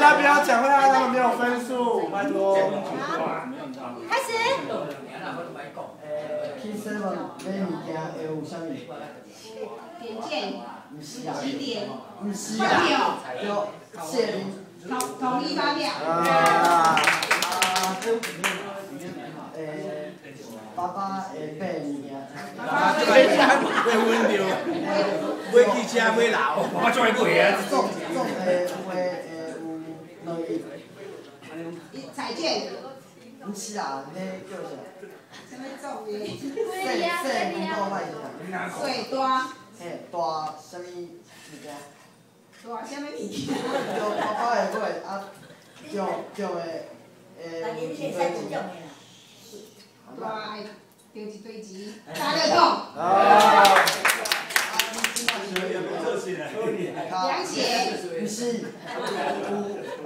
家不要講，會讓他們沒有分數，拜託。開始。去 seven 買物件會有啥物？點券。毋是啊。幾點？毋是發啊。票。對，謝林。統一發票。啊。爸爸會買物件。買買溫著，買汽車買樓。爸爸做愛買啊。總總會會有兩億。彩券。毋是啊，彼叫啥？啥物總的？細細溫度歹是啥？水大。嘿，大啥物物件？大啥物物件？對，爸爸會買啊，中中的會有一堆錢。大會著一堆錢，大樂透。啊！涼鞋。毋是，有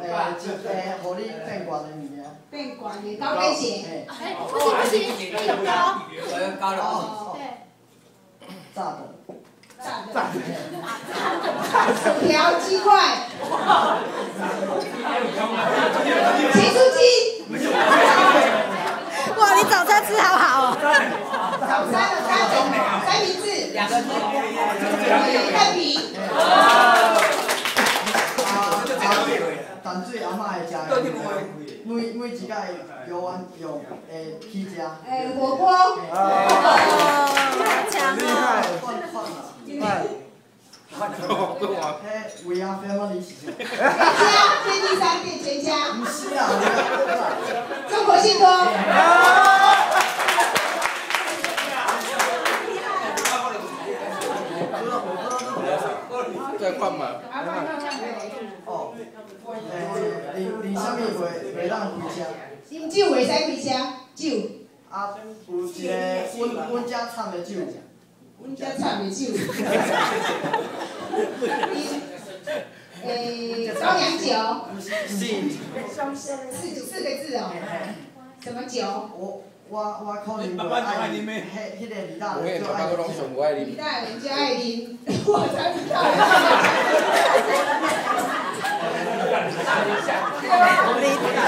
一個予你變懸的物件。變懸的高跟鞋。哎，不行不行，有高。高了。對。炸的。炸的。薯條雞塊。起酥雞。哇，你早餐吃好好哦。早餐的三明治。兩個蛋餅。啊！淡水阿嬤會食的，每一擺藥丸用會起食。火鍋。哦，好強哦。飯飯啊。彼 We are family 是啥？全家，便利商店全家。毋是啊。中國信託。再換嘛。哦，啉啉啥物袂當開車？啉酒袂使開車，酒。啊，有一个阮阮遮產的酒。阮遮產的酒。高粱酒。是。四個字哦。什麼酒？我可能袂愛啉，彼個李大人就愛啉。李大人就愛啉，我才知道。李大